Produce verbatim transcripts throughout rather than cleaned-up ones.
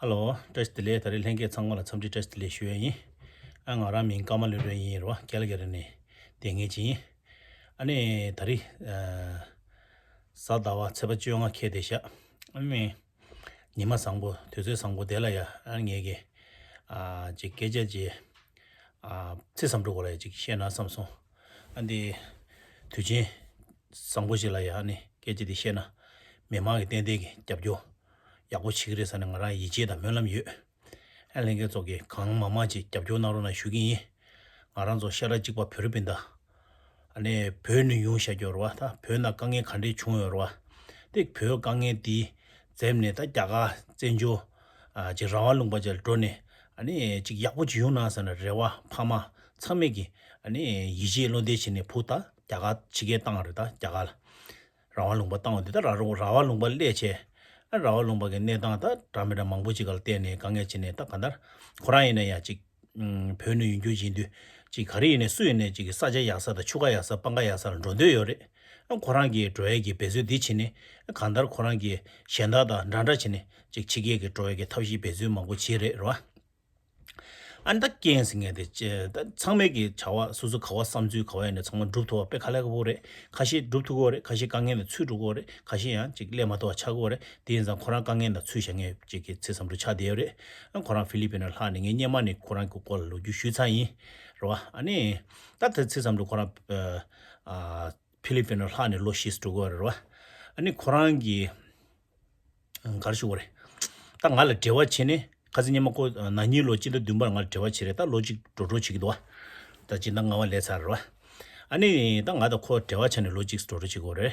ཨ་ལོ། བཀྲ་ཤིས་བདེ་ལེགས། ད་རེས་ལྷན་རྒྱས་ཚང་མ་ལ་འཚམས་འདྲི་བཀྲ་ཤིས་བདེ་ལེགས་ཞུ་ཡ་ཡིན། ཨ་ང་རང་མིང་ཀརྨ་བློ་གྲོས་ཡིན་རེད་བ། ཀལ་ག་རི་ནས་བསྡད་མཁན་ཅིག་ཡིན། ཨ་ནི་ད་རེས་ཨ་གཟའ་ཟླ་བ་ཚེས་པ་བཅོ་ལྔ་འཁེལ་བསྡད་ཤག་ཨ་ནི་ཉི་མ་བཟང་པོ་དུས་ཚོད་བཟང་པོ་དེ་ལ་ཡ་ཨ་ངེད་ཀྱི་ཨ་ཅིག་སྐད་ཆ་ཅིག་ཨ་ཚེ་བསམ་གྲུབ་སྐོར་ལ་ཡ་ཅིག་བཤད་ན་བསམ་སོང་། ཨ་འདི་དུས་ཆེན་བཟང་པོ་ཞིག་ལ་ཡ་ཨ་ནི་སྐད་ཆ་འདི་བཤད་ན་མི་མང་གི་ཏན་ཏན་གྱི་རྒྱབ་སྐྱོར་ཡག་པོ་བྱེད་ཀྱི་རེད་ཟེར་ནས་ང་རང་ཡིད་ཆེས་དང་སྨོན་ལམ་ཡོད། ཨ་ལྷན་རྒྱས་ཚོ་གིས་གང་མང་མང་ཅིག་རྒྱབ་སྐྱོར་གནང་རོགས་གནང་ཞུ་གི་ཡིན། ང་རང་ཚོ་ཤ་ཁྲག་གཅིག་པ་བོད་རིགས་སྤུན་ཟླ། ཨ་ནི་བོད་ནས་ཡོང་བཞག་རྒྱུ་རེད་བ། ད་བོད་ནང་དཀའ་ངལ་ག་འདྲས་བྱུང་ཡོད་རེད་བ། དེ་བོད་དཀའ་ངལ་འདི་འཛེམས་ནས་ད་རྒྱ་གར་བཙན་བྱོལ་ཨ་ཅིག་ར་བ་ལུང་པ་ཅིག་ལ་འགྲོ་ནས་ཨ་ནི་ཅིག་ཡག་པོ་ཅིག་ཡོང་ན་ཟེར་ནས་རེ་བ་ཕ་མ་ཚང་མས་ཀྱིས་ཨ་ནི་ཡིད་ཆེས་བློ་འདས་བྱས་ནས་བུ་ད་རྒྱ་གར་ཕྱི་རྒྱལ་བཏང་རེད། ད་རྒྱ་གར་ལ། ར་བ་ལུང་པ་བཏང་བ་འདི་ད་ར་ར་བ་ལུང་པ་སླེབས་བྱས། ཨ་ར་བ་ལུང་པ་གི་གནས་སྟངས་ད་འདྲ་མི་འདྲ་མང་པོ་ཅིག་ག་ལ་བརྟེན་ནས་དཀའ་ངལ་ཅིག་ནས་ད་གང་ལྟར་ཁོ་རང་ཡིན་ན་ཡང་ཅིག་ཨུམ་བོད་ནས་ཡོང་རྒྱུ་ཡིན་དུས་ཅིག་ག་རེ་ཡིན་ནས་སུ་ཡིན་ནས་ཅིག་ས་ཆ་ཡག་ས་དང་ཆུ་ཁ་ཡག་ས་སྤང་ཁ་ཡག་ས་ལ་འགྲོ་འདོད་ཡོད་རེད། ཨ་ཁོ་རང་གིས་འགྲོ་ཡས་ཀྱི་འབད་རྩོལ་འདི་བྱས་ནས་གང་ལྟར་ཁོ་རང་གིས་གཞན་དག་དང་འདྲ་འདྲ་བྱས་ནས་ཅིག་ཕྱི་རྒྱལ་གྱི་འགྲོ་ཡས་ཀྱི་ཐབས་ཤེས་འབད་རྩོལ་མང་པོ་བྱས་རེད་རེད་བ། ཨ་ནི་ད་རྐྱེན་ཟེར་མཁན་དེ་ཅི་ད་ཚང་མས་ཀྱི་བྱ་བ་སོ་སོ་ག་བ་བསམ་ཚུལ་ག་བ་ཡིན་ན་ཚང་མ་འགྲུབ་ཐུབ་པ་དཔེ་ཁ་ལས་ཁག་པོ་རེད། ཁ་ཤས་འགྲུབ་ཐུབ་ཀྱི་ཡོད་རེད། ཁ་ཤས་དཀའ་ངལ་ལ་ཚུད་འགྲོ་གི་ཡོད་རེད། ཁ་ཤས་ཡང་ཅིག་སླེབས་མ་ཐུབ་པ་ཆགས་ཀྱི་ཡོད་རེད། དེ་ཡིན་ཙང་ཁོ་རང་དཀའ་ངལ་ལ་ཚུད་བཞག་མཁན་ཅིག་གི་ཚེ་བསམ་གྲུབ་ཆགས་བསྡད་ཡོད་རེད། ཨ་ཁོ་རང་ཧྥི་ལི་པིན་ལ་ལྷག་ནས་ངས་སྔོན་མ་ནས་ཁོ་རང་གི་སྐོར་ལ་ལོ་རྒྱུས་ཞུས་ཚར་ཡིན་རེད་བ། ཨ་ནི་ད་ད་ཚེ་བསམ་གྲུབ་ཁོ་རང་ཨ་ཧྥི་ལི་པིན་ལ་ལྷག་ནས་ལོ་བཞི་ཙམ་འགྲོ་གི་ཡོད་རེད་བ། ཨ་ནི་ཁོ་རང་གི་ག་རེ་ཞུ་དགོས་རེད། ད་ང་ལ་འབྲེལ་བ་བྱས་ནས་ཁ་སང་ཉི་མ་ཁོ་ན་ནིང་ལོ་སྤྱི་ཟླ་བདུན་པར་ང་ལ་འབྲེལ་བ་བྱས་རེད། ད་ལོ་གཅིག་འགྲོ་འགྲོ་བྱེད་ཀྱི་འདུག་བ། ད་སྤྱི་ཟླ་ལྔ་པ་སླེབས་ཚར་རེད་བ། ཨ་ནི་ད་ང་དང་ཁོ་འབྲེལ་བ་བྱས་ནས་ལོ་གཅིག་འགྲོ་འགྲོ་བྱེད་ཀྱི་ཡོད་རེད།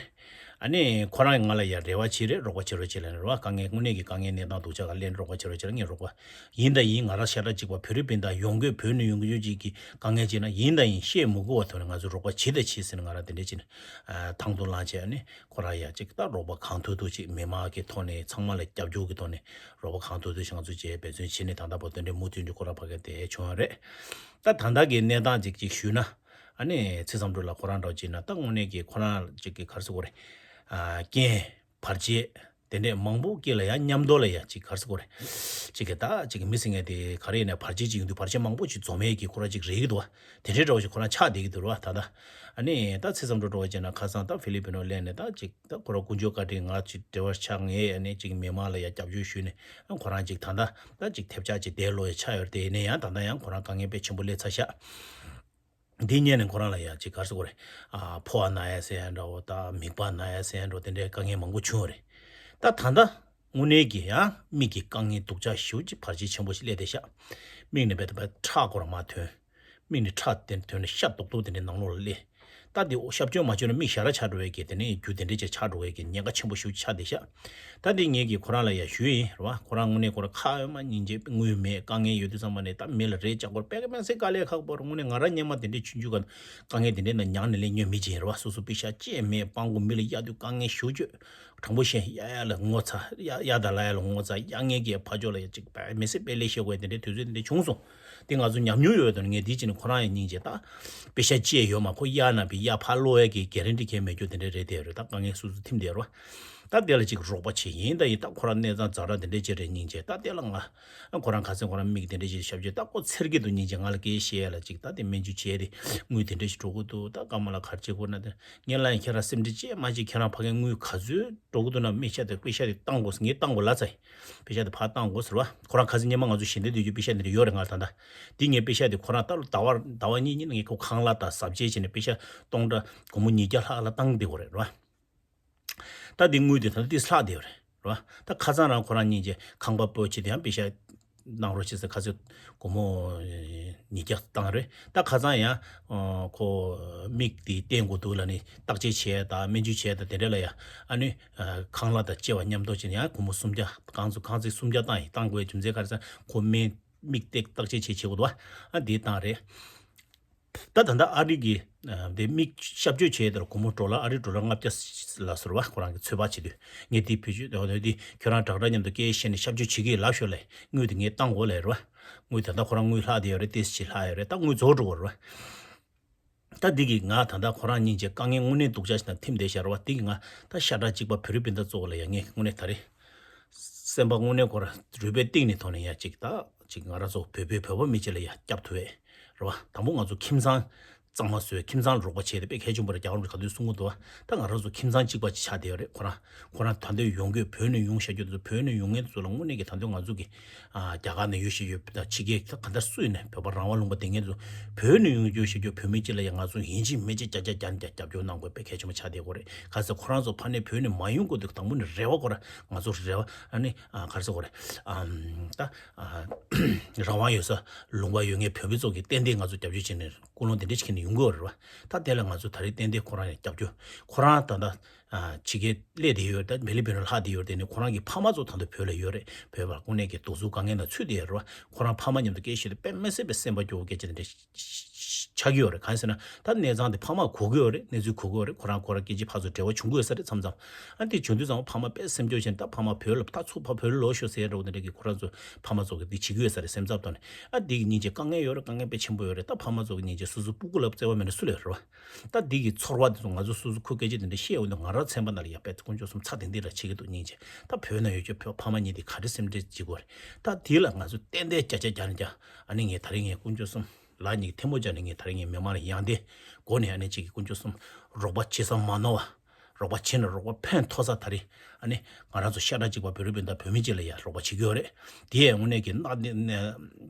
ཨ་ནི་ཁོ་རང་གིས་ང་ལ་ཡར་རེ་བ་བྱས་རེད། རོགས་པ་བྱེད་རོགས་བྱེད་ལབ་ནས་རེད་བ། དཀའ་ངལ་དངོས་གནས་ཀྱི་དཀའ་ངལ་གནས་སྟངས་སྡུག་ཅག་ག་ལན་རོགས་པ་བྱེད་རོགས་བྱེད་ལབ་ངས་རོགས་པ། ཡིན་དང་ཡིན་ང་རང་ཤ་ཁྲག་གཅིག་པ་བོད་རིགས་སྤུན་ཟླ་ཡོང་དགོས་བོད་ནས་ཡོང་རྒྱུ་ཅིག་གི་དཀའ་ངལ་ཅིག་ན་ཡིན་དང་ཡིན་བཤད་མི་དགོས་པ་ཐོག་ནས་ང་ཚོ་རོགས་པ་བྱེད་དང་བྱེད་ཟེར་ནས་ང་རང་དེ་འདྲས་བྱས་ནས་ཐང་དུ་ལངས་བྱས་ཨ་ནི། ཁོ་རང་ཡང་ཅིག་ད་རོགས་པ་གང་ཐུབ་ཐུབ་ཅིག་མི་མང་གི་ཐོག་ནས་ཚང་མ་ལ་རྒྱབ་སྐྱོར་གྱི་ཐོག་ནས་རོགས་པ་གང་ཐུབ་ཐུབ་ཅིག་ང་ཚོ་བྱས་འབད་བརྩོན་བྱས་ནས་ད་ལྟ་བར་དོན་འབྲས་མུ་མཐུད་ནས་ཁོ་རང་ཕ་གིར་བསྡད་བྱུང་བ་རེད། ད་ད་ལྟ་གི་གནས་སྟངས་ཅིག་ཅིག་ཞུས་ན། ཨ་ནི་ཚེ་བསམ་གྲུབ་ལགས་ཁོ་རང་འདྲ་བོ་ཅིག་ན་ད་དངོས་གནས་ཀྱི་ཁོ་རང་ཅིག་གི་ག་རེ་ཟེར་དགོས་རེད། ཨ་རྐྱེན་བར་ཆད་དེ་འདྲས་མང་པོ་སྐྱེ་ལ་ཡང་མཉམ་དུ་ལ་ཡང་ཅིག་ག་རེ་ཟེར་དགོས་རེད། ཅིག་གི་ད་ཅིག་གི་མི་ཟེར་མཁན་དེ་ག་རེ་ཡིན་ན་བར་ཆད་ཅིག་ཡོང་དུས་བར་ཆད་མང་པོ་ཅིག་འཛོམས་ཡས་ཀྱི་ཁོ་རང་ཅིག་རེད་ཀྱི་འདུག་བ། དེ་འདྲའི་འདྲ་བོ་ཞིག་ཁོ་རང་ཆགས་བསྡད་ཀྱི་འདུག་རེད་བ། ད་ལྟ་ཨ་ནི་ད་ཚེ་བསམ་གྲུབ་འདྲ་བོ་བྱས་ན་ཁ་སང་ད་ཧྥི་ལི་པི་ནོ་སླེབས་ནས་ད་ཅིག་ད་ཁོ་རང་དཀོན་མཆོག་བཀའ་དྲིན་ང་ཅིག་འབྲེལ་བ་ཆགས་ངེས་ཨ་ནི་ཅིག་མི་མང་ལ་ཡང་རྒྱབ་སྐྱོར་ཞུས་ནས་ཨ་ཁོ་རང་ཅིག་ད་ལྟ་ད་ཅིག་ཐེབས་ཆག་ཅིག་བསྡད་ལོ་ཡ་ཆགས་ཡོད་རེད། དེ་ཡིན་ན་ཡང་ད་ལྟ་ཡང་ཁོ་རང་དཀའ་ངལ་དཔེ་ཆེན་པོ་སླེབས་ཚར་ཤག་འདི་ཉིད་ནས་ཁོ་རང་ལ་ཡང་ཅིག་ག་རེ་ཟེར་དགོས་རེད། ཨ་ཕོ་བ་ན་ཡ་ཟེར་ཡ་འདྲ་བོ་ད་མིད་པ་ན་ཡ་ཟེར་ཡ་འདྲ་བོ་དེ་འདྲའི་དཀའ་ངལ་མང་པོ་བྱུང་བ་རེད། ད་ད་ལྟ་དངོས་གནས་ཀྱི་ཡང་མིག་གི་དཀའ་ངལ་སྡུག་ཅག་ཞེ་པོ་ཅིག་བར་ཆད་ཆེན་པོ་ཞིག་སླེབས་བསྡད་ཤག་མིག་ནས་བས་ད་བས་ཁྲག་སྐོར་མར་ཐོན། མིག་ནས་ཁྲག་དེ་ཐོན་ནས་ཤ་རྡོག་རྡོག་དེ་འདྲའི་ནང་ལོགས་ལ་སླེབས། ད་དེ་གཤག་བཅོས་མ་བྱས་ན་མིག་ཞ་ར་ཆགས་འགྲོ་བའི་གི་དེ་ནས་རྒྱུ་དེ་འདྲའི་ཅིག་ཆགས་འགྲོ་བའི་གི་ཉེན་ཁ་ཆེན་པོ་ཞེ་པོ་ཅིག་ཆགས་བསྡད་ཤག་ད་དེ་ངེད་ཀྱིས་ཁོ་རང་ལ་ཡང་ཞུས་ཡིན་རེད་བ། ཁོ་རང་དངོས་གནས་ཁོ་རང་ཁ་ཡོད་མ་སྙིང་རྗེ། དངུལ་མེད། དཀའ་ངལ་ཡོད་དུས་ཙམ་པ་ནས་ད་མི་ལ་རེ་ལྕགས་པོར་དཔེ་མི་སྲིད་དཀའ་ལས་ཁག་པོ་རེད། དངོས་གནས་ང་རང་སྔོན་མ་དེ་འདྲའི་ཆུང་ཆུང་སྒང་དཀའ་ངལ་དེ་འདྲའི་ནང་མྱངས་ནས་སླེབས་མྱོང་མི་ཅིག་ཡིན་རེད་བ། སོ་སོ་པེ་ཤག་ཅིག་མེད། སྤྲང་པོ་མི་ལ་གཡར་དུས་དཀའ་ངལ་ཞེ་པོ་ཅིག་དྲང་པོ་བཤད་གཡར་ཡ་ལ་ངོ་ཚ། གཡར་གཡར་དང་ལབ་ཡ་ལ་ངོ་ཚ། གཡར་མཁན་གྱི་ཕར་ཕྱོགས་ལ་ཡ་ཅིག་དཔེ་མི་སྲིད་དཔེ་ལས་བཤད་དགོས་དེ་འདྲའི་དུས་ཚོད་དེ་འདྲ་བྱུང་སོང་། དེ་ང་ཚོ་ཉམས་མྱོང་ཡོད་དོ། ངས་དེ་ཅི་ནས་ཁོ་རང་ཡང་སྙིང་རྗེ། ད་པེ་ཤ་ཅི་ཡང་ཡོད་མ། ཁོ་གཡར་ན་པི་གཡར་ཕར་སློག་ཡ་གི་གྷེ་རན་ཊི་གང་ཡང་མེད་རྒྱུ་དེ་འདྲ་རེད། དེ་རེད། ད་དཀའ་ངལ་སོ་སོ་ཐིམ་བསྡད་རོ། ད་དེ་ལ་ཅིག་རོགས་པ་བྱེད་ཡིན། ད་ཡིན་ད་ཁོ་རང་གནས་ཚང་ཛ་དྲག་དེ་འདྲ་ཅིག་རེད། སྙིང་རྗེ། ད་དེ་ལ་ང་ཁོ་རང་ཁ་སང་ཁོ་རང་མིག་དེ་འདྲ་ཅིག་ཞབས་ཕྱི་ད་ཁོ་འཚེར་གི་འདུག་སྙིང་རྗེ། ང་ལ་སྐད་བཤད་ཡ་ལ་ཅིག་ད་དེ་སྨན་བཅོས་བྱས་ཏེ་དངུལ་དེ་འདྲ་ཞིག་འགྲོ་གི་འདུག་ད་སྐར་མ་ལ་ག་རེ་བྱེད་དགོས་ན་དེ་ངས་ལབ་ཡིན། ཁྱེད་རང་སེམས་ཁྲལ་ཅིག་མ་བྱེད། ཁྱེད་རང་ཕ་གིར་དངུལ་ག་ཚོད་འགྲོ་གི་འདུག་ན་མི་ཤ་དེ་པེ་ཤ་དེ་བཏང་དགོས། ངས་བཏང་དགོས་ལབ་ཚར་ཡིན། པེ་ཤ་དེ་ཕར་བཏང་དགོས་ཟེར་བ། ཁོ་རང་ཁ་སང་ཉི་མ་ང་ཚོ་ཞལ་འདེབས་སྡོད་རྒྱུ་པེ་ཤ་འདི་འདྲ་ཡོད་རེད། ང་ལ་ད་ལྟ་འདི་ངས་པེ་ཤ་དེ་ཁོ་རང་ད་ལོ་ཟླ་བ་ཟླ་བ་གཉིས་གཉིས་ལ་ངས་ཁོ་ཁང་གླ་དང་གཟབ་རྒྱས་བྱས་ནས་པེ་ཤ་སྟོང་ཕྲག་སྒོར་མོ་ཉིས་བརྒྱ་ལྷག་ལ་བཏང་བསྡད་ཡོད་རེད་ར། ད་འདི་དངུལ་དེ་ད་ལྟ་ཏིས་ལྷག་བསྡད་ཡོད་རེད་ར། ད་ཁ་སང་རང་ཁོ་རང་གཉིས་ཀྱིས་ཁང་པ་སྤོ་བྱས་དེ་ཡང་པེ་ཤ་གནང་རོགས་བྱེད་ཟེར་ཁ་སང་སྒོར་མོ་ཉིས་བརྒྱ་བཏང་རེད། ད་ཁ་སང་ཡང་ཁོ་མིག་དེ་བསྟན་དགོས་འདུག་ལབ་ནས་བརྟག་དཔྱད་བྱས་དང་སྨན་བཅོས་བྱས་དང་དེ་འདྲ་ལ་ཡང་ཨ་ནི་ཁང་གླ་དང་བཅས་པ་མཉམ་དུ་བྱས་ནས་ཡང་སྒོར་མོ་སུམ་བརྒྱ། གང་ཚོད་གང་ཚོད་སུམ་བརྒྱ་བཏང་ཡིན། བཏང་དགོས་རྒྱུ་མཚན་ག་རེ་ཟེར་ན་ཁོ་སྨན་མིག་བརྟག་བརྟག་དཔྱད་བྱེད་བྱེད་དགོས་འདུག་ཨ་འདི་བཏང་རེད། ད་ད་ལྟ་ཨ་རི་གི་དེ་མིག་གཤག་བཅོས་བྱས་དེར་སྒོར་མོ་ཌོ་ལར་ཨ་རི་ཌོ་ལར་ལྔ་བརྒྱ་ལ་ཟེར་བ། ཁོ་རང་གི་ཚོད་དཔག་བྱེད་དུས་ངས་དེ་བེད་སྤྱོད་དེ་ཁྱོད་རང་དྲག་དྲག་མཉམ་དུ་སྐད་བཤད་ནས་གཤག་བཅོས་བྱེད་ཀྱི་ལབ་ཤོག་ལས་དངུལ་དེ་ངས་བཏང་དགོས་ལས་རེད་བ། དངུལ་ད་ལྟ་ཁོ་རང་དངུལ་ལྷག་བསྡད་ཡོད་རེད། ཏོག་ཙམ་ཅིག་ལྷག་ཡོད་རེད། ད་དངུལ་རྫོགས་འགྲོ་གི་རེད་བ། ད་འདི་གི་ང་ད་ལྟ་ཁོ་རང་གཉིས་ཀྱི་དཀའ་ངལ་དངོས་གནས་སྡུག་ཅག་ཞིག་དང་ཐིམ་བསྡད་ཤག་རེད་བ། འདི་གི་ང་ད་ཤ་ཁྲག་གཅིག་པ་བོད་རིགས་སྤུན་ཟླ་ཚོ་ལ་ཡ་ངས་དངོས་གནས་ད་རེས་ སེམས་པ་དངོས་གནས་ཁོ་ར་རུས་པའི་གཏིང་ནས་ཐོག་ནས་ཡ་ཅིག་ད་ཅིག་ང་རང་ཚོ་བོད་པའི་བོད་པ་མི་གཅིག་ལ་ཡ་སྐྱབས་ཐུབ་པས་རེད་བ། དང་པོ་ང་ཚོ་ཁྱིམ་ཚང་གཙང་མ་བཟོས། ཁྱིམ་ཚང་ལ་རོགས་པ་བྱས་ཏེ་དཔེ་གལ་ཆེན་པོ་རེད། རྒྱལ་བ་རིན་པོ་ཆེ་ག་དུས་གསུང་གི་འདུག་བ། ད་ང་རང་ཚོ་ཁྱིམ་ཚང་གཅིག་པ་ཅིག་ཆགས་བསྡད་ཡོད་རེད། ཁོ་རང་ཁོ་རང་ད་ལྟ་ཡོང་གི་བོད་ནས་ཡོང་བཞག་རྒྱུ་དེ་ཚོ་བོད་ནས་ཡོང་མཁན་དེ་ཚོ་ལ་དངོས་གནས་ཀྱི་ད་ལྟ་ང་ཚོ་གི་ཨ་རྒྱ་གར་ནས་ཡོད་བཞིན་ཡོད་པ་དང་ཕྱི་རྒྱལ་གང་ལྟར་སུ་ཡིན་ནའི་བོད་པ་རང་དབང་ལུང་པ་དེ་ངེད་ཚོ་བོད་ནས་ཡོང་རྒྱུ་ཞེས་རྒྱུ་བོད་མི་སྤྱི་ལ་ཡང་ང་ཚོ་ཡིན་གཅིག་མིན་གཅིག་བརྒྱ་ཆ་བརྒྱ་ནས་བརྒྱ་རྒྱབ་སྐྱོར་གནང་དགོས་པའི་གལ་ཆེན་པོ་ཆགས་བསྡད་ཡོད་རེད། ག་ཚོད་ཁོ་རང་ཚོ་ཕ་ནས་བོད་ནས་མ་ཡོང་གོང་དུ་དང་པོ་ནས་རེ་བ་ཁོ་རང་ང་ཚོ་རེ་བ་ཨ་ནི་ཨ་ག་རེ་ཟེར་དགོས་རེད། ཨམ་ད་ཨ་རང་དབང་ཡོད་ས་ལུང་པ་ཡོད་མཁན་བོད་མི་ཚོ་གིས་ཏན་ཏན་ང་ཚོ་རྒྱབ་སྐྱོར་བྱས་ནས་ཀུན་སློང་དེ་འདྲ་ཞིག་ཁྱེར་ནས་ཡོང་གི་ཡོད་རེད་བ། ད་དེ་ལ་ང་ཚོ་ད་རེས་ཏན་ཏན་ཁོ་རང་ཡང་རྒྱབ་སྐྱོར། ཁོ་རང་ད་ལྟ་ཨ་ཕྱི་རྒྱལ་སླེབས་བསྡད་ཡོད་རེད། ད་བྷི་ལི་པིན་ལ་ལྷག་བསྡད་ཡོད་རེད། དེ་ནས་ཁོ་རང་གི་ཕ་མ་ཚོ་ད་ལྟ་བོད་ལ་ཡོད་རེད། བོད་པ་དངོས་གནས་ཀྱི་སྡུག་ཚུགས་དཀའ་ངལ་ནང་ཚུད་བསྡད་ཡོད་རེད་བ། ཁོ་རང་ཕ་མ་མཉམ་དུ་སྐད་བཤད་དུས་དཔེ་མི་སྲིད་པའི་སེམས་པ་སྐྱོ་བོ་སྐད་ཆ་དེ་འདྲ་ཆགས་ཀྱི་ཡོད་རེད། གང་ཡིན་ཟེར་ན་ད་གནས་ཚང་དེ་ཕ་མར་གོ་གི་ཡོད་རེད། གནས་ཚུལ་གོ་གི་ཡོད་རེད། ཁོ་རང་ཁོ་རང་སྐད་ཆ་ཕར་ཚུར་འབྲེལ་བ་བྱུང་གི་ཡོད་ས་རེད། མཚམས་མཚམས་ཨ་དེ་བྱུང་དུས་ཙམ་པ་ཕ་མ་དཔེ་སེམས་སྐྱོ་བྱས་ནས་ད་ཕ་མ་བོད་ལ་ད་ཚུར་ཕར་བོད་ལ་ལོག་ཤོག་ཟེར་འདྲ་བོ་དེ་འདྲ་གི་ཁོ་རང་ཚོ་ཕ་མ་ཚོ་གི་དེ་བྱེད་ཀྱི་ཡོད་ས་རེད། སེམས་འཚབ་ཐོག་ནས་ཨ་དེ་གི་སྙིང་རྗེ་དཀའ་ངལ་ཡོད་རེད། དཀའ་ངལ་དཔེ་ཆེན་པོ་ཡོད་རེད། ད་ཕ་མ་ཚོ་གི་སྙིང་རྗེ་སོ་སོའི་སྤུ་གུ་ལ་བརྩེ་བ་མེད་ན་སུ་ལ་ཡོད་རེད་བ། ད་འདི་གི་ཚོར་བ་འདི་ཚོ་ང་ཚོ་སོ་སོ་ཁོའི་སྐད་ཆ་དེ་འདྲ་བཤད་འོང་དུས་ང་རང་མཚན་པ་ན་ལ་ཡ་དཔེ་དཀོན་མཆོག་གསུམ་ཚ་དེ་འདི་ར་བྱེད་ཀྱི་འདུག་སྙིང་རྗེ། ད་བོད་ན་ཡོད་ཀྱི་བོད་ཕ་མ་གཉིས་དེ་ག་རེ་སེམས་ཁྲལ་བྱེད་དགོས་རེད། ད་དེ་ལ་ང་ཚོ་ཏན་ཏན་བརྒྱ་ཆ་བརྒྱ་ནས་བརྒྱ་ཨ་ནི་ངས་ད་རིང་ངས་དཀོན་མཆོག་གསུམ་ལ་གཉིས་ཀྱི་ཐལ་མོ་སྦྱར་ནས་ངས་ད་རིང་ངས་མི་མང་ལ་ཡང་དེ་སྒོ་ནས་ཨ་ནི་གཅིག་གི་དཀོན་མཆོག་གསུམ་རོགས་པ་བྱེད་ས་མ་ནོར་བ། རོགས་པ་བྱེད་ན་རོགས་པ་ཕན་ཐོགས་ས། ད་རིང་ཨ་ནི་ང་རང་ཚོ་ཤ་ཁྲག་གཅིག་པ་བོད་རིགས་སྤུན་ཟླ་བོད་མི་གཅིག་ལ་ཡ་རོགས་པ་བྱེད་ཀྱི་ཡོད་རེད། དེ་ཡས་དངོས་གནས་ཀྱི་གནའ་དེ་ནས།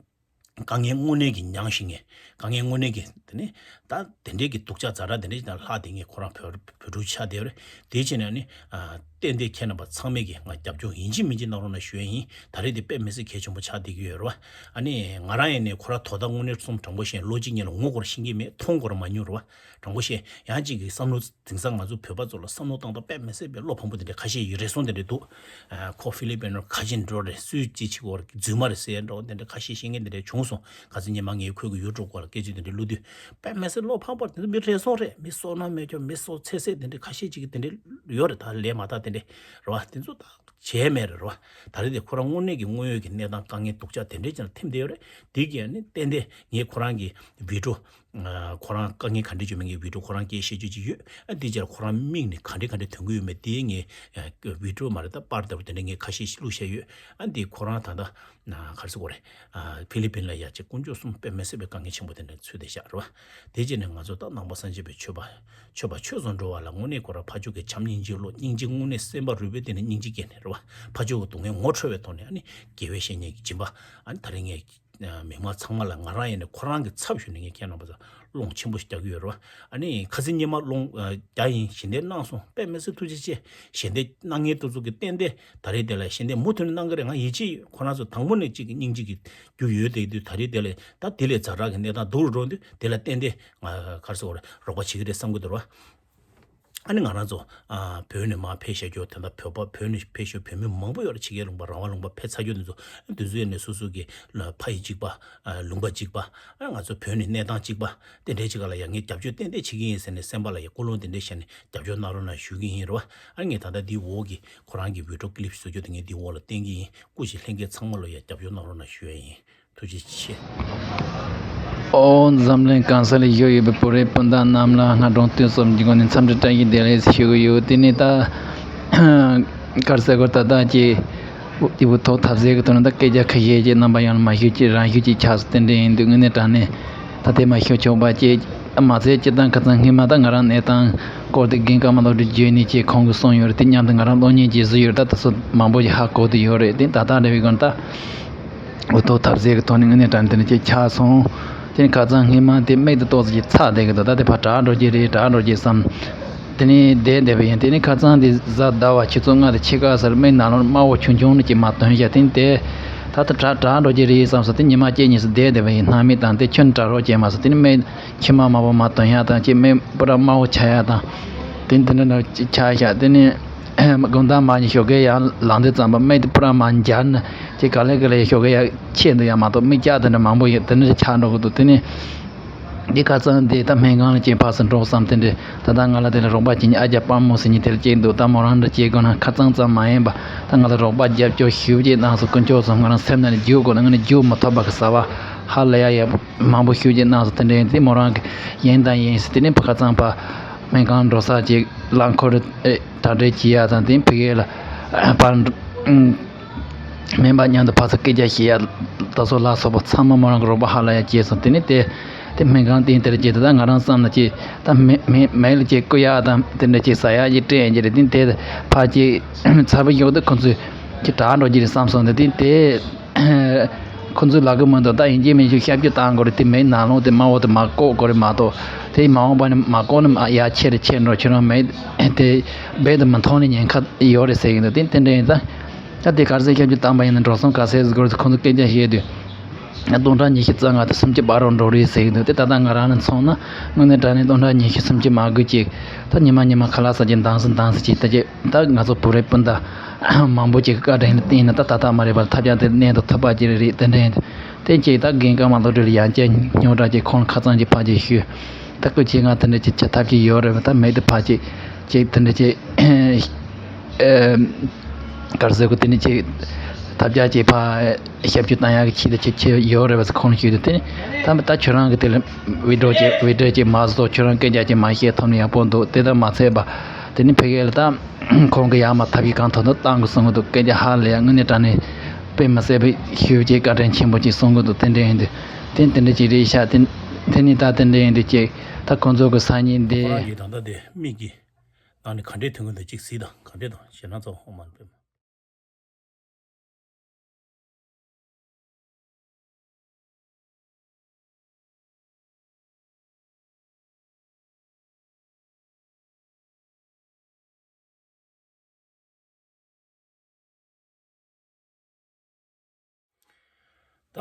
དཀའ་ངལ་དངོས་གནས་ཀྱི་མྱངས་ཤིང་ངས་དཀའ་ངལ་དངོས་གནས་ཀྱི་དེ་ནི་ད་དེ་འདྲའི་གི་སྡུག་ཅག་ཛ་དྲག་དེ་འདྲའི་དང་ལྷག་དེ་ངས་ཁོ་རང་བོད་བོད་ཕྲུག་ཆགས་བསྡད་ཡོད་རེད། དེའི་ཆེད་ནས་ནི་ཨ་ཏན་ཏན་ཁྱེད་རྣམ་པ་ཚང་མས་ཀྱི་ང་རྒྱབ་སྐྱོར་ཡིན་གཅིག་མིན་གཅིག་གནང་རོགས་གནང་ཞུ་ཡ་ཡིན། ད་རེས་དེ་དཔེ་མི་སྲིད་གལ་ཆེན་པོ་ཆགས་བསྡད་ཀྱི་ཡོད་རེད་བ། ཨ་ནི་ང་རང་ཡིན་ནས་ཁོ་རང་དོ་བདག་དངོས་གནས་གསུམ་དྲང་པོ་བཤད་ལོ་གཅིག་གཉིས་ལ་ངོ་སྐོར་ཤེས་ཀྱི་མེད། མཐོང་སྐོར་མ་མྱོང་རེད་བ། དྲང་པོ་བཤད་ཡང་གཅིག་གི་བསམ་བློ། དེང་སང་ང་ཚོ་བོད་པ་ཚོ་ལ་བསམ་བློ་བཏང་སྟངས་དཔེ་མི་སྲིད་པའི་བློ་ཕམ་པོ་དེ་འདྲ་ཁ་ཤས་ཡོད་རེ་ཟུང་དེ་འདྲ་འདུག་ཨ་ཁོ་ཧྥི་ལི་པིན་རེད། ཁ་ཆེ་འགྲོ་རེད། སུས་ཅི་བྱེད་དགོས་རེད། རྫུན་མ་རེད་ཟེར་འགྲོ་དེ་འདྲ་ཁ་ཤས་བཤད་མཁན་དེ་འདྲ་བྱུང་སོང་། ག་ཚོད་ཉི་མ་ངས་ཁོས་གི་ཡུ་ཊུབ་སྐོར་ལ་སྐད་ཆ་དེ་འདྲ་བླུགས་དུས་དཔེ་མི་སྲིད་བློ་ཕམ་པོ་དེ་ཚོ་མི་རེ་ཟུང་རེད། མི་བསོད་ནམས་མེད་ཀྱང་མི་བསོད་ཚད་ཚད་དེ་འདྲ་ཁ་ཤས་ཅིག་གི་དེ་འདྲ་ཡོད་རེད། ད་ལས་མ་དག་དེ་འདྲ་རེད་བ། དེ་ཚོ་ད་བྱས་མེད་རེད་རེད་བ། ད་རེས་དེ་ཁོ་རང་དངོས་གནས་ཀྱི་དངོས་ཡོད་ཀྱི་གནས་སྟངས་དཀའ་ངལ་སྡུག་ཅག་དེ་འདྲ་ཅིག་ལ་ཐིམ་བསྡད་ཡོད་རེད། དེ་གི་ཨ་ནི་ཏན་ཏན་ངས་ཁོ་རང་གི་བི་ཌི་ཡོ། ཁོ་རང་དཀའ་ངལ་ག་འདྲ་བྱུང་མིན་ངས་བི་ཌི་ཡོ་ཁོ་རང་སྐད་བཤད་རྒྱུ་ཅིག་ཡོད། ཨ་དེ་རྗེས་ཁོ་རང་མིག་ནས་ག་འདྲ་ག་འདྲ་ཐོན་གི་ཡོད་མེད་དེ་ངས་བི་ཌི་ཡོ་མ་རེད་ད་པར་ལྟ་བུ་དེ་འདྲ་ངས་ཁ་ཤས་ཤིག་བླུགས་བཞག་ཡོད། ཨ་འདི་ཁོ་རང་ད་ལྟ་ག་རེ་ཟེར་དགོས་རེད། ཧྥི་ལི་པིན་ལ་ཡ་ཅིག་དཀོན་མཆོག་གསུམ་དཔེ་མི་སྲིད་པའི་དཀའ་ངལ་ཆེན་པོ་དེ་འདྲ་ཚུད་བསྡད་བཞག་རེད་བ། དེ་རྗེས་ནས་ང་ཚོ་ད་ནང་པ་སངས་རྒྱས་པའི་ཆོས་པ་ཆོས་པ་ཆོས་སུ་འགྲོ་བ་ལ་དངོས་གནས་ཁོ་རང་ཕ་ཕྱུག་གི་བྱམས་སྙིང་རྗེ་བློ་སྙིང་རྗེ་དངོས་གནས་སེམས་པ་རུས་པའི་གཏིང་ནས་སྙིང་རྗེ་སྐྱེས་ནས་རེད་བ། ཕ་ཕྱུག་གི་སྡུག་བསྔལ་ངོ་འཕྲོད་པའི་ཐོག་ནས་ཨ་ནི་དགེ་བའི་བཤེས་གཉེན་གྱི་སྦྱིན་པ་ཨ་ནི་ད་རེས་ངས། མི་མང་ཚང་མ་ལ་ང་རང་ཡིན་ནས་ཁོ་རང་གི་ཚབ་ཞུས་ནས་ངས་ཁྱེད་རྣམ་པ་ཚོ་སློང་ཆེན་པོ་ཞིག་རྒྱག་གི་ཡོད་རེད་བ། ཨ་ནི་ཁ་སང་ཉི་མ་སློང་རྒྱག་ཡིན་ཞལ་འདེབས་གནང་སོང་། དཔེ་མི་སྲིད་ཐུགས་རྗེ་ཆེ། ཞལ་འདེབས་གནང་མཁན་དེ་ཚོ་གི་ཏན་ཏན་ད་རེས་དེ་ལ་ཞལ་འདེབས་མུ་མཐུད་ནས་གནང་གི་རེད། ང་ཡིད་ཆེས་ཡོད། ཁོ་རང་ཚོ་དང་པོ་ནས་གཅིག་གི་སྙིང་རྗེ་གི་རྒྱུ་ཡོད་དེ་དུས་ད་རེས་དེ་ལ་ད་དེ་ལས་ཛ་དྲག་གི་གནས་སྟངས་སྡུག་རུ་འགྲོ་དུས་དེ་ལ་ཏན་ཏན་ང་ག་རེ་ཟེར་དགོས་རེད། རོགས་པ་བྱེད་ཀྱི་རེད་བསམ་གི་འདུག་རེད་བ། ཨ་ནི་ང་རང་ཚོ་ཨ་བོད་ནས་མར་ཕེབས་བཞག་རྒྱུ་དེ་འདྲ་བོད་པ་བོད་ནས་ཕེབས་བཞག་བོད་མི་མང་པོ་ཡོད་རེད། ཕྱི་རྒྱལ་ལུང་པ་རང་དབང་ལུང་པ་ཕེབས་ཚར་རྒྱུ་དེ་ཚོ་དེ་ཚོ་ཡོད་ནས་སོ་སོ་གི་ལ་ཕ་ཡུལ་གཅིག་པ་ཨ་ལུང་པ་གཅིག་པ་ཨ་ང་ཚོ་བོད་ནས་གནས་སྟངས་གཅིག་པ་དེ་འདྲའི་ཅིག་ག་ལ་ཡ་ངས་རྒྱབ་སྐྱོར་ཏན་ཏན་བྱེད་ཀྱི་ཡིན་ཟེར་ནས་སེམས་པ་ལ་ཡ་ཀུན་སློང་དེ་འདྲ་བཞག་ནས་རྒྱབ་སྐྱོར་གནང་རོགས་གནང་ཞུ་གི་ཡིན་རེད་བ། ཨ་ངས་ད་ལྟ་འདིའི་འོག་གི་ཁོ་རང་གི་བི་ཌི་ཡོ་ཀི་ལིབ་བཟོ་རྒྱུ་དེ་ངས་འདིའི་འོག་ལ་བསྟན་གྱི་ཡིན། སྐུ་མཁྱེན་ལྷན་རྒྱས་ཚང་མ་ལ་ཡ་རྒྱབ་སྐྱོར་གནང་རོགས་གནང་ཞུ་ཡ་ཡིན། ཐུགས་རྗེ་ཆེ། ཨོ་འཛམ་གླིང་གང་ས་ལ་བཞུགས་ཡོད་པའི་བོད་རིགས་སྤུན་ཟླ་རྣམས་ལ་སྔ་དྲོ་སྟོན་གསུམ་གྱི་སྒོ་ནས་འཚམས་འདྲི་བཀྲ་ཤིས་བདེ་ལེགས་ཞུ་གི་ཡོད། དེ་ནས་ད་ག་རེ་ཟེར་དགོས། ད་ལྟ་ཀྱི་དེ་བུ་ཐོག་ཐབས་ཟད་ཀྱི་ཐོག་ནས་ད་སྐད་ཆ་ཁ་ཤས་ཀྱི་རྣམ་པ་ཡང་མ་ཞུ་ཅིག་རང་ཞུ་ཅིག་ཆགས་སོང་། དེ་འདྲ་ཡིན་དུས་དངོས་གནས་དྲང་གནས་ད་དེ་མ་ཞུ་ཆོག་པ་ཅིག་མ་ཚད་སྤྱིར་བཏང་ཁ་སང་སྔོན་མ་ད་ང་རང་གནས་སྟངས་སྐོར་དེ་རྒན་ཀརྨ་བློ་གྲོས་བརྗོད་ནས་ཅིག་ཁོང་གིས་གསུངས་ཡོད་རེད། དེ་མཉམ་དུ་ང་རང་གློག་བརྙན་ཅིག་བཟོས་ཡོད་རེད། ད་ད་སོ་མང་པོ་ཞིག་ཧ་གོ་བསྡད་ཡོད་རེད། དེ་ད་ལྟ་འདྲ་བའི་སྒང་ད། འུ་ཐུག་ཐབས་ཟད་ཀྱི་ཐོག་ནས་དངོས་གནས་དྲང་གནས་དེ་འདྲ་ཅིག་ཆགས་སོང་། དེ་ནས་ཁ་སང་སྔོན་མ་དེ་མིག་དེ་ཏོག་ཙམ་ཅིག་ཚ་བསྡད་ཀྱི་འདུག་ད་དེ་ཕར་དྲག་འགྲོ་གི་རེད། དྲག་འགྲོ་གི་བསམ། དེ་ནས་བསྡད་བསྡད་པ་ཡིན། དེ་ནས་ཁ་སང་དེ་གཟའ་ཟླ་བ་ཆུ་ཚོད་ལྔ་དང་ཕྱེད་ཀ་ཙམ་མིག་ནང་ལོགས་དམར་པོ་ཆུང་ཆུང་ཅིག་མར་ཐོན་ཤག་དེ་ནས་དེ་ད་ལྟ་དྲག་དྲག་འགྲོ་གི་རེད་བསམ་སོང་། དེ་ཉི་མ་གཅིག་གཉིས་ཙམ་བསྡད་བསྡད་པ་ཡིན། སྣང་མེད་དང་དེ་ཁྱོན་དྲག་རོགས་བྱས་མ་སོང་། དེ་ནས་མིག་མཆི་མ་དམར་པོ་མར་ཐོན་ཡག་དང་ཅིག་མིག་པུ་ར་དམར་པོ་ཆགས་ཡག་དང་། དེ་འདི་འདྲ་འདྲ་ཅིག་ཆགས་ཤག་དེ་ནས་དགོང་དག་མར་ཉལ་ཞོགས་ཀས་ཡར་ལངས་དུས་ཙམ་པ་མིག་དེ་པུ་ར་མར་འབྱར་ནས་ཅིག་ག་ལེ་ག་ལེ་ཞོགས་ཀས་ཡར་ཆད་འདུག་ཡ་མ་གཏོགས་མིག་སྐྱག་དེ་འདྲ་མང་པོ་ཡོད། དེ་འདྲ་ཆགས་འགྲོ་གི་འདུག་དེ་ནས་འདི་ཁ་སང་དེ་ད་སྨན་ཁང་ལ་ཅིག་ཕར་ཚུར་འགྲོ་བསམ། དེ་འདྲ་ད་ལྟ་ང་ལ་དེ་ལ་རོགས་པ་བྱེད་མཁན་ཨ་ཅག་དཔའ་མོ་ཟེར་མཁན་དེ་ལ་ཅིག་འདུག་ད་མོ་རང་འདྲ་བྱེད་དགོས་ན་ཁ་སང་ཙམ་མ་ཡིན་པ་ད་ང་ལ་རོགས་པ་རྒྱབ་སྐྱོར་ཞེ་པོ་ཅིག་གནང་སོང་། དཀོན་མཆོག་གསུམ་ང་རང་སེམས་ནང་ནས་རྒྱུག་དགོས་ན་ང་ནི་རྒྱུག་མི་ཐུབ་པ་གི་ཟ་བ་ཧ་ལས་ཡ་ཡ་མང་པོ་ཞེ་པོ་ཅིག་གནང་སོང་། དེ་འདྲ་ཡིན་དུས་མོ་རང་གི་ཡིན་དང་ཡིན་ཟེར། དེ་ནས་ཕ་ཁ་ཚང་ཕ་སྨན་ཁང་འགྲོ་ས་ཅིག་རླངས་འཁོར་ཨེ་གྲ་སྒྲིག་བྱེད་ཡ་དང་དེ་ཕ་གི་ལ་ཕར་ཨུམ་ མེད་པ་མཉམ་དུ་ཕར་ཚུར་སྐད་ཆ་བཤད་ཡ་ད་སོགས་ལ་སོགས་པ་ཚང་མ་མོ་རང་གི་རོགས་པ་ཧ་ལས་ཡ་བྱས་སོང་། དེ་ནས་དེ་དེ་སྨན་ཁང་སྟེང་དེར་བྱས་ད་ལྟ་ང་རང་བསམ་ན་ཅིག་ད་མེ་མེ་མེ་ལ་ཅིག་བསྐུ་ཡ་དང་དེ་འདྲ་ཅིག་ཟ་ཡ་ཅིག་སྤྲད་ཡ་ཅིག་རེད། དེ་དེ་ཕར་ཅིག་ཚ་བོ་ཡོད་དུས་ཁོ་ཚོས་ཅིག་དྲག་འགྲོ་གི་རེད་བསམ་སོང་། དེ་དེ་དེ་ཁོ་ཚོས་ལབ་གི་མི་འདུག་ད་ཡིན་གཅིག་མིན་གཅིག་ཤབ་ཀྱུ་བཏང་དགོས་རེད། དེ་མེ་ནང་ལོགས་དེ་དམར་པོ་དེ་མར་བཀོག་དགོས་རེད་མ་གཏོགས། དེ་མ་འོངས་པ་ནས་མ་བཀོག་ན་ཡར་ཆེ་རེ་ཆེ་འགྲོ། ཁྱོད་རང་མེ་དེ་རྦད་དེ་མི་མཐོང་ནི་ཉེན་ཁ་ཡོད་རེད་ཟེར་གྱི་འདུག་དེ་དེ་འདྲ་ཡིན་ད། ད་དེ་ག་རེ་ཟེར། ཤབ་ཀྱུ་བཏང་པ་ཡིན་ན་འགྲོ་སོང་ག་ཚད་ཟིག་དགོས་རེད་ཟེར་ཁོང་ཚོ་སྐད་ཆ་བཤད་དུས། སྟོང་ཕྲག་ཉི་ཤུ་རྩ་ལྔ་དང་སུམ་ཅུ་བར་རུ་འགྲོ་རེད་ཟེར་གྱི་འདུག་དེ་ད་ལྟ་ང་རང་ནས་མཚོན་ན་དངོས་གནས་དྲང་གནས་སྟོང་ཕྲག་ཉི་ཤུ་སུམ་ཅུ་མ་དགོས་ཅིག་ད་ཉི་མ་ཉི་མ་ཁ་ལག་ཟ་ཅིག་འདང་སི་འདང་སི་ཅིག་ད་ཅིག་ད་ང་ཚོ་བོད་རིགས་སྤུན་ཟླ་མང་པོ་ཅིག་གི་བཀའ་དྲིན་ལ་བརྟེན་ནས་ད་ད་ལྟ་མ་རེད་པར་ཐབས་ཆག་དེ་གནས་ཐུབ་ཐུབ་པ་ཅིག་རེད། དེ་འདྲ་ཡིན་དེ་ཅིག་ད་རྒན་བཀའ་མ་ཐོབ་དུས་ལ་ཡང་བསྐྱར་རྙོག་དྲ་ཅིག་ཁོང་ལ་ཁ་ཚང་ཅིག་ཕར་ཅིག་ཞུས། ད་སྐུ་མཁྱེན་ང་དེ་འདྲ་ཅིག་བྱ་ཐབས་ཅིག་ཡོད་རེད་པ། ད་མེད་དུ་ཕར་ཅིག་ཅིག་དེ་འདྲ་ཅིག་ཨེ། ག་རེ་ཟེར་དགོས། དེ་ནི་ཅིག་ཐབས་ཆག་ཅིག་ཕར་ཞབས་ཞུ་བཏང་ཡག་གི་ཆེད་དུ་ཅིག་ཅིག་ཡོད་རེད་པ་ཟེར་ཁོང་ལ་ཞུས་དུས། དེ་ནི་ད་ད་ཁྱོད་རང་གི་དེ་ལ་ཝི་ཌི་ཡོ་ཅིག་ཝི་ཌི་ཡོ་ཅིག་མ་བཟོ། ཁྱོད་རང་སྐད་ཆ་ཅིག་མ་བཤད་ཐུབ་ན་ཡག་པོ་འདུག་དེ་ལྟར་མ་ཚད་པ་དེ་ནི་ཕ་གི་ལ་ད་ཁོང་གི་ཡར་མར་ཐབས་ཤེས་གང་ཐུབ་ཐུབ་བཏང་དགོས་གསུང་གི་འདུག་སྐད་ཆ་ཧ་ལས་ཡ་དངོས་གནས་དྲང་གནས་དཔེ་མི་སྲིད་པའི་ཞེ་པོ་ཅིག་བཀའ་དྲིན་ཆེན་པོ་ཅིག་གསུང་གི་འདུག་དེ་འདྲ་ཡིན་དུས་དེ་དེ་འདྲ་ཅིག་རེད་ཤག་དེ་དེ་ནི་ད་དེ་འདྲ་ཡིན་དུས་ཅིག་ད་ཁོང་ཚོ་གི་སང་ཉིན་འདི། ཁོ་རང་གིས་ད་ལྟ་དེ་མིག་གིས། ནང་ནས་ག་འདྲས་ཐོན་གྱི་འདུག་གཅིག་གཟིགས་དང་། ག་འདྲས་དང་ཞེད་སྣང་ཚ་པོ་མ་འདུག་ད་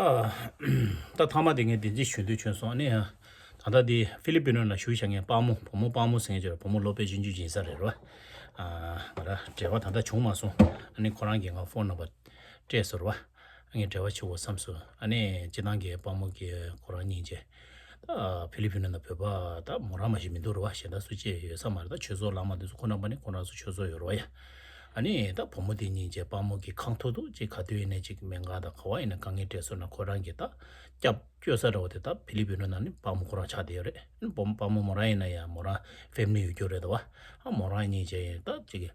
ད་ཐ་མ་དེ་ངས་བདེན་ཚིག་ཞུ་འདོད་བྱུང་སོང་། ཨ་ནི་ད་ལྟ་དེ་ཧྥི་ལི་པི་ནོ་ན་བཞུགས་བཞག་མཁན་དཔའ་མོ་བུ་མོ་དཔའ་མོ་ཟེར་མཁན་ཅིག་ཡོད་རེད། བུ་མོ་ལོ་དཔེ་ཆུང་ཆུང་ཅིག་ཡིན་ས་རེད་རོ། ཨ་ང་རང་འབྲེལ་བ་ད་ལྟ་བྱུང་མ་སོང་། ཨ་ནི་ཁོ་རང་གིས་ང་ཕོན་ནམ་བར་སྤྲད་སོང་རོ། ངས་འབྲེལ་བ་བྱེད་དགོས་བསམ་སོང་། ཨ་ནི་སྤྱིར་བཏང་གི་དཔའ་མོ་གི་ཁོ་རང་སྙིང་རྗེ། ད་ཕི་ལི་པི་ནི་ན་བོད་པ་ད་མོ་རང་མ་ཞིག་མི་འདུག་རེད་བ། གཞན་དག་སུ་གཅིག་ཡོད་ས་མ་རེད། ད་ཆོས་ཚོགས་བླ་མ་དེ་ཚོ་ཁོ་རྣམ་པ་ནི་ཁོ་རང་ཚོ་ཆོས་ཚོགས་ཡོད་རེད་བ་ཡ། ཨ་ནི་ད་བུ་མོ་དེ་སྙིང་རྗེ། དཔའ་མོ་གི་ཁང་ཐོག་ཏུ་ཅིག་ག་དུས་ཡིན་ནའི་ཅིག་སྨན་ཁང་དང་ག་བ་ཡིན་ན་དཀའ་ངལ་འཕྲད་སོང་ན་ཁོ་རང་གིས་ད་སྐྱབས་བཅོལ་ས་འདྲ་བོ་དེ་ད་ཕི་ལི་པི་ནི་ན་ནི་དཔའ་མོ་ཁོ་རང་ཆགས་བསྡད་ཡོད་རེད། དཔའ་མོ་དཔའ་མོ་མོ་རང་ཡིན་ན་ཡང་མོ་རང་ཕེ་མི་ལི་ཡོད་རྒྱུ་རེད་དོ། ཨ་མོ་རང་སྙིང་རྗེ་ཡིན། ད་ཅིག་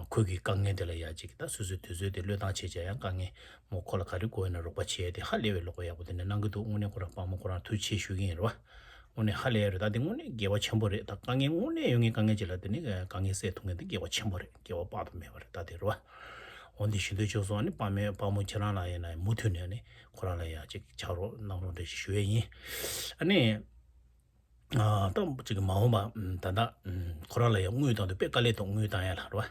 ཁོ་གི་དཀའ་ངལ་དེ་ལ་ཡ་ཅིག་ད་སོ་སོའི་དུས་ཚོད་དེ་བློས་བཏང་བྱས་བྱས་ཡང་དཀའ་ངལ་མོ་ཁོ་ལ་ག་རེ་དགོས་ཡིན་ན་རོགས་པ་བྱས་ཏེ་ཧ་ལས་པའི་བློ་ཁོག་ཡག་པོ་དེ་འདྲ་གནང་གི་འདུག་དངོས་གནས་ཁོ་རང་དཔའ་མོ་ཁོ་རང་ཐུགས་རྗེ་ཆེ་ཞུ་གི་ཡིན་རེད་བ། དངོས་གནས་ཧ་ལས་ཡ་རེད། ད་དེ་དངོས་གནས་དགེ་བ་ཆེན་པོ་རེད། ད་དཀའ་ངལ་དངོས་གནས་ཡོད་མཁན་དཀའ་ངལ་ཅིག་ལ་དེ་ནི་དཀའ་ངལ་སེལ་ཐུབ་མཁན་དེ་དགེ་བ་ཆེན་པོ་རེད། དགེ་བ་དཔག་ཏུ་མེད་པ་རེད། ད་དེ་རེད་བ། འོ་འདི་ཞུ་འདོད་བྱུང་སོང་། ཨ་ནི་དཔའ་མོ་དཔའ་མོ་ཁྱེད་རང་ལ་ཡིན་ན་མུ་མཐུད་ནས་ཨ་ནི་ཁོ་རང་ལ་ཡ་ཅིག་ཕྱག་རོགས་གནང་རོགས་འདྲ་ཞིག་ཞུ་ཡས་ཡིན། ཨ་ནི། ཨ་ད་ཅིག་མ་འོངས་པ་ད་ལྟ་ཁོ་རང་ལ་ཡང་དངུལ་བཏང་དུས་དཔེ་དཀའ་ལས་འདུག་དངུལ་བཏང་ཡ་ལ་རེད་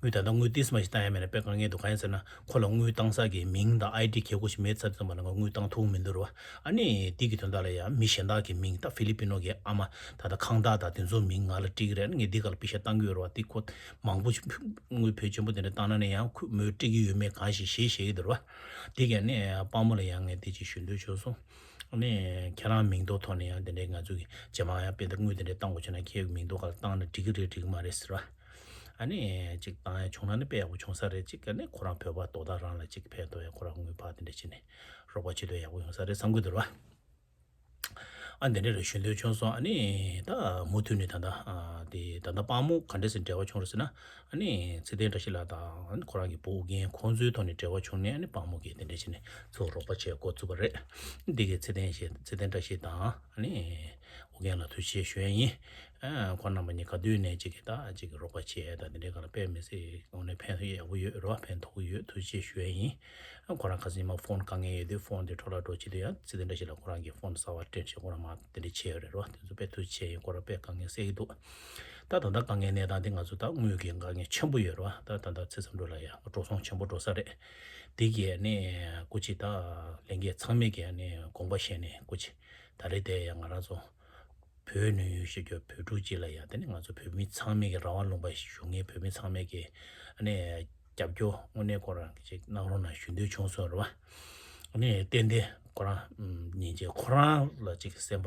བ། དངུལ་ད་ལྟ་དངུལ་ཏིས་མ་ཞིག་བཏང་ཡ་མེད་ན་དཔེ་དཀའ་ངལ་འདུག་གང་ཡིན་ཟེར་ན་ཁོ་ལ་དངུལ་བཏང་ས་གི་མིང་དང་ཨའི་ཌི་གལ་ཁོ་ཞིག་མེད་ཚར་དུས་ཙམ་པ་ལ་ང་དངུལ་བཏང་ཐུབ་མི་འདུག་རེད་བ། ཨ་ནི་འདི་གི་དོན་དག་ལ་ཡང་མི་གཞན་དག་གི་མིང་ད་ཧྥི་ལི་པི་ནོ་གི་ཨ་མ་ད་ལྟ་ཁང་བདག་དང་དེ་ཚོ་མིང་ང་ལ་སྤྲད་ཀྱི་རེད། ཨ་ནི་ངས་འདི་ག་ལ་པི་ཤ་བཏང་གི་ཡོད་རེད་བ། འདི་ཁོ་མང་པོ་དངུལ་བེད་ཆེན་པོ་དེ་འདྲ་བཏང་ན་ནི་ཡང་ཁོ་མོས་སྤྲད་ཀྱི་ཡོད་མེད་གང་ཞིག་ཤེས་ཤེས་ཀྱི་འདུག་རེད་བ། འདི་ག་ནས་དཔའ་མོ་ལ་ཡང་ངས་འདི་ཅིག་ཞུ་འདོད་བྱུང་སོང་། ཨ་ནི་ཁྱེད་རང་མིང་ཐོག་ཐོག་ནས་ཡང་དེ་འདྲའི་ང་ཚོ་གི་རྗེས་མ་ཡང་དཔེ་ད་དངུལ་དེ་འདྲའི་བཏང་དགོས་བྱུང་ན་ཁྱེད་མིང་ཐོག་ག་ལ་བཏང་ན་འགྲིག་གི་རེད་འགྲིག་གི་མ་རེད་ཟེར་བ། ཨ་ནི་ཅིག་བཏང་ཡ་བྱུང་ན་ནི་དཔེ་ཡག་པོ་བྱུང་ས་རེད། ཅིག་ཨ་ནི་ཁོ་རང་བོད་པ་རྡོག་རྡོག་རང་ལ་ཅིག་ཕན་ཐོགས་ཡ་ཁོ་རང་དངུལ་ཕར་དེ་འདྲ་བྱས་ནས་རོགས་པ་བྱེད་དུས་ཡག་པོ་ཡོང་ས་རེད་བསམ་གི་འདུག་ར། ཨ་འདི་འདྲ་རེ་ཞུ་འདོད་བྱུང་སོང་། ཨ་ནི་ད་མུ་མཐུད་ནས་ད་ལྟ་ཨ་དེ་ད་ལྟ་དཔའ་མོ་ག་འདྲ་སེ་འབྲེལ་བ་བྱུང་རེད་ཟེར་ན། ཨ་ནི་ཚེ་བརྟན་བཀྲ་ཤིས་ལགས་དང་ཁོ་རང་གི་བུ་ཨུ་རྒྱན་ཁོང་ཚོའི་ཐོག་ནས་འབྲེལ་བ་བྱུང་ནས། ཨ་ནི་དཔའ་མོ་གིས་དེ་འདྲ་བྱས་ནས་ཚུར་རོགས་པ་བྱེད་འགོ་བཙུགས་པ་རེད། འདི་གི་ཚེ་བརྟན་ཞེས་ཚེ་བརྟན་བཀྲ་ཤིས་དང་ཨ་ནི་ཨུ་རྒྱན་ལ་ཐུགས་རྗེ་ཆེ་ཞུ་ཡ་ཡིན། ཨ་ཁོང་རྣམ་པ་གཉིས་ག་དུས་ནས་ཅིག་གི་ད་ཅིག་གི་རོགས་པ་བྱེད་ཡ་ད་དེ་འདྲའི་སྒང་ལ་དཔེ་མི་སྲིད་དངོས་གནས་ཕན་ཐོགས་ཡག་པོ་ཡོད་རེད་བ། ཕན་ཐོགས་ཀྱི་ཡོད། ཐུགས་རྗེ་ཆེ་ཞུ་ཡ་ཡིན། ཨ་ཁོ་རང་ཁ་སང་ཉི་མ་ཕོན་དཀའ་ངལ་ཡོད་དུས་ཕོན་དེ་འཕྲོ་བརླག་འགྲོ་བྱེད་དུས་ཡང་ཚེ་བརྟན་བཀྲ་ཤིས་ལགས་ཁོ་རང་གིས་ཕོན་གསར་པ་སྤྲད་བྱས་ཁོ་རང་མ་དེ་འདྲ་བྱས་ཡོད་རེད་བ། དེ་ཚོ་དཔེ་ཐུགས་རྗེ་ཆེ་ཡིན། ཁོ་རང་དཔེ་དཀའ་ངལ་སེལ་གྱི་འདུག་ད་ད་ལྟ་དཀའ་ངལ་གནས་སྟངས་དེ་ང་ཚོ་ད་དངུལ་གྱི་དཀའ་ངལ་ཆེན་པོ་ཡོད་རེད་བ། ད་ད་ལྟ་ཚེ་བསམ་གྲུབ་ལགས་ཡང་འགྲོ་སོང་ཆེན་པོ་འགྲོ་ས་རེད། དེ་གིས་ནི་སྐུ་མཁྱེན་ད་ལྷན་རྒྱས་ཚང་མས་ཀྱིས་ནི་དགོངས་པ་བཞེས་ནས་སྐུ་མཁྱེན་ད་རེས་དེ་ཡང་ང་རང་ཚོ་བོད་ནས་ཡོད་ཤེས་རྒྱུ་བོད་ཕྲུག་ཅིག་ལ་ཡང་དེ་ནི་ང་ཚོ་བོད་མི་ཚང་མས་ཀྱི་རང་དབང་ལུང་པ་བཞུགས་མཁན་བོད་མི་ཚང་མས་ཀྱི་ནི་རྒྱབ་སྐྱོར་དངོས་གནས་ཁོ་རང་གི་ཅིག་གནང་རོགས་གནང་ཞུ་འདོད་བྱུང་སོང་རེད་བ། ནི་ཏན་ཏན་ཁོ་རང་ཉིན་བྱེད་ཁོ་རང་ལ་ཅིག་སེམས་པ་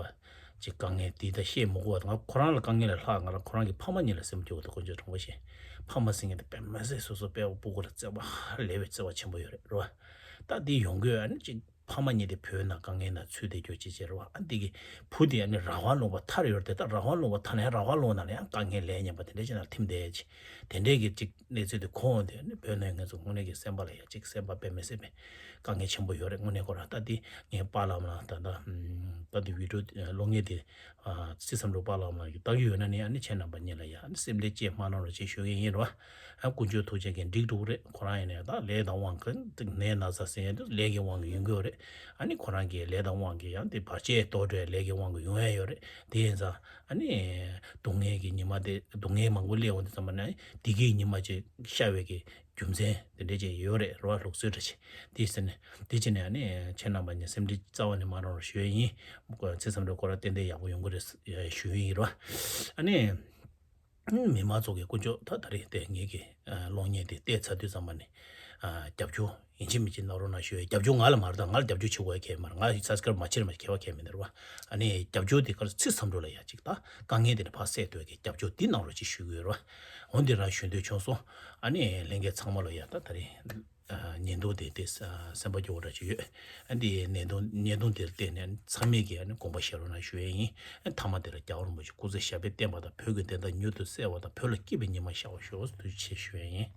ཅིག་དཀའ་ངལ་དེ་ད་བཤད་མི་དགོས་པ་དང་ཁོ་རང་ལ་དཀའ་ངལ་ལས་ལྷག་ང་རང་ཁོ་རང་གི་ཕ་མ་གཉིས་ལ་སེམས་སྐྱོ་བ་དང་དཀོན་མཆོག་དྲང་པོ་བཤད། ཕ་མ་ཟེར་མཁན་དེ་དཔེ་མ་སྲིད་སོ་སོ་དཔེ་བ་སྤུ་གུ་ལ་བརྩེ་བ་ཧ་ལས་པའི་བརྩེ་བ་ཆེན་པོ་ཡོད་རེད་རེད་བ། ད་དེ་ཡོང་དགོས་ཨ་ནི་ཅིག་ཕ་མ་གཉིས་དེ་བོད་ནང་དཀའ་ངལ་ནང་ཚུད་བསྡད་རྒྱུ་ཅིག་བྱས་རེད་བ། ཨ་འདི་གི་བུ་དེ་ཨ་ནི་རང་དབང་ལུང་པ་མཐར་ཡོད་རེད་དེ། ད་རང་དབང་ལུང་པ་མཐའ་ནས་རང་དབང་ལུང་ནང་ལ་ཡང་དཀའ་ངལ་ལས་ཉམས་པ་དེ་འདྲ་ཅིག་ནང་ཐིམ་བསྡད་ཅིག་དེ་འདྲའི་གི་ཅིག་གནས་ཚུལ་དེ་གོ་འོང་དུས་ཨ་ནི་བོད་ནང་ང་ཚོ་དངོས་གནས་ཀྱི་སེམས་པ་ལ་ཡང་ཅིག་སེམས་པ་དཔེ་མི་སྲིད་པའི་དཀའ་ངལ་ཆེན་པོ་ཡོད་རེད། དངོས་གནས་ཁོ་རང་ད་འདི་ངའི་པཱ་ལགས་ལ་ད་ད་ད་འདི་བི་ཌི་ཡོ་གློག་བརྙན་དེ་ཨ་ཚེ་བསམ་གྲུབ་པཱ་ལགས་ལ་ལྟ་གི་ཡོད་ན་ནི་ཨ་ནི་ཁྱེད་རྣམ་པ་གཉིས་ལ་ཡ་ཨ་ནི་སེམས་ཁྲལ་ཅིག་མ་གནང་རོགས་ཅེས་ཞུ་གི་ཡིན་རོ། ཨ་དཀོན་མཆོག་ཐུགས་རྗེ་གིས་འགྲིག་འགྲོ་གི་རེད། ཁོ་རང་ཡིན་ནའི་ད་ལས་དང་དབང་གིས་ནད་ན་ཚ་ཟེར་ཡ་དེ་ལས་ཀྱི་དབང་གིས་ཡོང་གི་ཡོད་རེད། ཨ་ནི་ཁོ་རང་གི་ལས་དང་དབང་གིས་ཡང་དེ་བར་ཆད་གཏོར་འགྲོ་ཡ་ལས་ཀྱི་དབང་གིས་ཡོང་ཡ་ཡོད་རེད། དེ་ཡིན་ཙང་ཨ་ནི་སྡུག་བསྔལ་གྱི་ཉི་མ་དེ་སྡུག་བསྔལ་མང་པོ་སླེབས་འོང་དུས་ཙམ་པ་ན་བདེ་སྐྱིད་ཉི་མ་ཅིག་ཤར་བའི་གི་རྒྱུ་མཚན་དེ་འདྲ་ཅིག་ཡོད་རེད་རོ། ལུགས་སྲོལ་འདྲ་ཅིག་དེ་ཟེར་ནས་དེ་བྱས་ནས་ཨ་ནི་ཁྱེད་རྣམ་པ་གཉིས་སེམས་ཁྲལ་རྩ་བ་ནས་མ་གནང་རོགས་ཞུ་ཡ་ཡིན། ཚེ་བསམ་གྲུབ་ཁོ་རང་ཏན་ཏན་ཡག་པོ་ཡོང་གི་རེད་ཞུ་ཡ་ཡིན་རོ། ཨ་ནི། མི་མང་ཚོ་གི་དཀོན་མཆོག་ད་ད་རེས་དེ་ངེད་ཀྱི་གློག་བརྙན་དེ་བལྟས་ཚར་དུས་ཙམ་པ་ནས་རྒྱབ་སྐྱོར་ཡིན་གཅིག་མིན་གཅིག་གནང་རོགས་གནང་ཞུ་ཡས། རྒྱབ་སྐྱོར་ང་ལ་མ་རེད། ད་ང་ལ་རྒྱབ་སྐྱོར་བྱེད་དགོས་ཡ་གལ་མ་རེད། ང་ལ་སབ་སི་ཀ་རབ་མ་བྱེད་རེད་མ་གལ་བ་གལ་མི་འདུག་རེད་བ། ཨ་ནི་རྒྱབ་སྐྱོར་དེ་ག་རེ་ཚེ་བསམ་གྲུབ་ལ་ཡ་གཅིག་ད་དཀའ་ངལ་དེ་ནས་ཕར་སེལ་ཐུབ་ཡ་གི་རྒྱབ་སྐྱོར་དེ་གནང་རོགས་གཅིག་ཞུ་གི་ཡོད་རེད་བ། འོ་འདི་རང་ཞུ་འདོད་བྱུང་སོང་། ཨ་ནི་ལྷན་རྒྱས་ཚང་མ་ལ་ཡ་ད་ད་རེས། བརྙན་ཐུང་དེ་དེ་སེམས་པ་སྐྱོ་བོ་འདྲ་ཅིག་ཡོད། ཨ་འདི་བརྙན་ཐུང་བརྙན་ཐུང་དེར་བལྟས་ནས་ཚང་མས་ཀྱིས་ཨ་ནི་དགོངས་པ་བཞེས་རོགས་གནང་ཞུ་ཡས་ཡིན། ཨ་མཐའ་མ་དེར་རྒྱལ་བ་རིན་པོ་ཆེ་སྐུ་ཚེ་ཞབས་པད་བརྟན་པ་དང་བོད་ཀྱི་བདེན་མཐའ་མྱུར་དུ་གསལ་བ་དང་བོད་ལ་སྐྱིད་པའི་ཉི་མ་ཤར་བར་ཤོག་ཐུགས་རྗེ་ཆེ་ཞུ་ཡས་ཡིན།